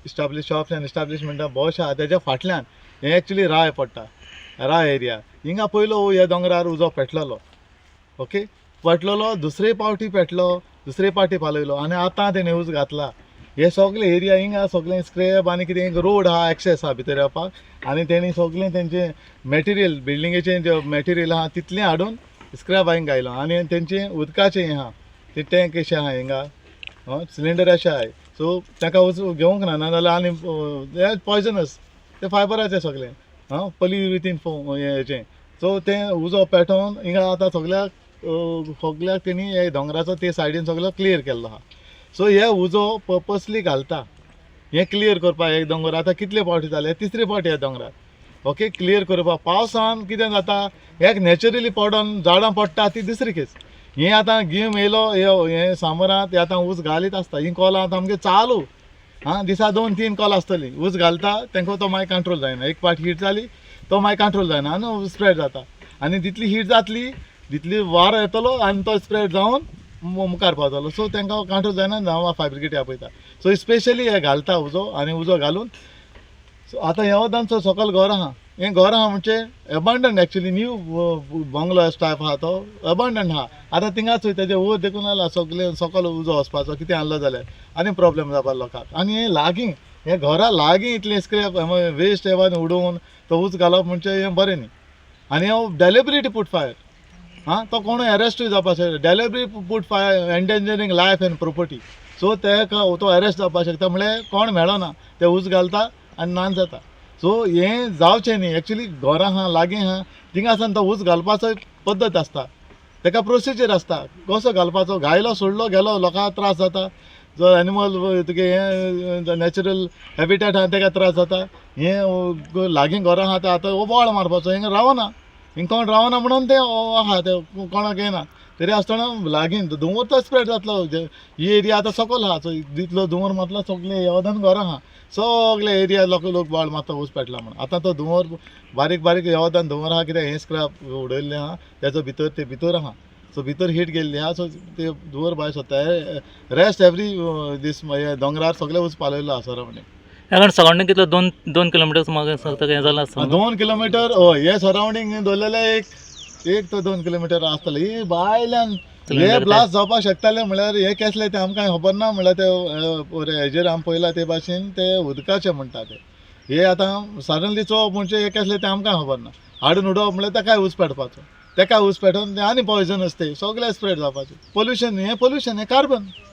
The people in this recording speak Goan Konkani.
इस्टाब्लिश शॉप्स आनी इस्टाब्लिशमेंटां भोवशे आहा. तेज्या फाटल्यान हें एक्चुली राय पडटा, राय एरिया. हिंगा पयलो ह्या दोंगरार उजो पेटलेलो. ओके, पेटलेलो, दुसरे पावटी पेटलो, दुसरे पावटी पालयलो आनी आतां तेणें उजो घातला. हे सगळे एरिया हिंगा सगळें स्क्रॅप आनी कितें रोड आहा, एक्सेस आहा भितर येवपाक. आनी तेणी सगळें तेंचें मटेरियल, बिल्डिंगेचें जें मटेरियल आहा तितलें हाडून स्क्रॅप हिंगा घायलो. आनी तेंचें उदकाचें हें आहा, ते टँक अशें आहा हिंगा, सिलिंडर अशें आहाय. सो ताका वचून घेवंक ना, नाजाल्यार आनी हें पॉयजनस ते फायबराचें सगळें, आं, पॉलियुरिथीन फोम हेचें. सो तें उजो पेटोवन हिंगा आतां सगळ्याक सगळ्याक तेणी हे दोंगराचो ते सायडीन सगळो क्लियर केल्लो आहा. सो हे उजो पर्पसली घालता हें क्लियर करपाक. एक दोंगर आतां कितले फावटी जाले, तिसरे फावटी ह्या दोंगरार. ओके, क्लियर करपाक. पावसान कितें जाता, एक नॅचरली पडोन झाडां पडटा, ती दुसरी केस. हें आतां गीम येयलो, हे समरांत हे आतां ऊस घालीत आसता. ही कोलां आतां आमगे चालू आं, दिसा दोन तीन कॉल आसतली. ऊस घालता तांकां तो मागीर कंट्रोल जायना. एक पाट हीट जाली, तो मागीर कंट्रोल जायना आनी स्प्रेड जाता. आनी जितली हीट जातली तितली वारो येतलो आनी तो स्प्रेड जावन मुखार पावतलो. सो तांकां कंट्रोल जायना, जावं फायर ब्रिगेड आपयता. सो स्पेशली हे घालता उजो आनी उजो घालून. सो आतां ह्या वतान सकयल घर आहा. हें घर आहा म्हणजे एबांडन, एक्चुली न्यू बंगलो टायप आहा, तो एबांडन आहा. आतां थिंगाच चोय, तेजे वयर देखून आयला सगळें सकयल उजो वचपाचो कितें आहलो जाल्यार आनी प्रोब्लेम जावपा लोकांक. आनी हें लागीं, हें घरा लागीं इतलें स्क्रॅप वेस्ट येवन उडोवन तो ऊस घालप म्हणजे हें बरें न्ही. आनी हांव डेलिबरेटली पुट फायर आं, तो कोणूय अरेस्टूय जावपाक शकता. Deliberately put fire, endangering life and property. So तेका तो अरेस्ट जावपाक शकता. म्हणल्यार कोण मेळना, ते ऊस घालता आनी नान जाता. सो हें जावचें न्ही. एक्चुली घरां आहा लागीं आहा, थिंगा तो ऊस घालपाचो पद्दत आसता, तेका प्रोसिजर आसता कसो घालपाचो. घायलो, सोडलो, गेलो, लोकांक त्रास जाता. जो एनिमल तुगे हें नॅचरल हॅबिटेट आहा तेका त्रास जाता. हें लागीं घरां आहा, ते आतां बोवाळ मारपाचो. हिंगा रावना, हिंगा कोण रावना म्हणून तें आहा, तें कोणाक येना. तरी आसतना लागीं धुंवर तो स्प्रेड जातलो. ही एरिया आतां सकयल आहा, सो तितलो धुंवर मातलो, सगळे येवदान घरां आहा, सगळे एरिया लोक लोक बोवाळ मारता ऊस पेटला म्हणून. आतां तो धुंवर बारीक बारीक येवदान धुंवर आहा, कित्याक हें स्क्रॅप उडयल्लें आहा तेजो भितर, ते भितर आहा. सो भितर हीट गेल्ली आहा, सो ते धुंवर भायर सोदता. रेस्ट एवरी दीस हे दोंगरार सगळे ऊस पालयल्लो आहा सरावंडींग. कारण सरावंडींग कितलो, 2-2 किलोमिटर सुमार सांगता हें जालां आसता. 2 किलोमिटर हय, हे सरावंडींग दवरलेले एक 1 ते 2 किलोमिटर आसतले. ही भायल्यान हे सिलिंडर. ब्लास्ट जावपाक शकताले. म्हणल्यार हे केसले ते आमकां खबर ना. म्हणल्यार ते हेजेर आमी पळयला ते भाशेन ते उदकाचे म्हणटा ते. हे आतां सडनली चोवप म्हणजे हे केसले ते आमकां खबर ना. हाडून उडोवप म्हणल्यार तेकाय ऊस पेटपाचो, तेका ऊस पेटोवन ते आनी पॉयजनस, ते सगळे स्प्रेड जावपाचे. पोल्युशन, हें पोल्युशन, हें कार्बन.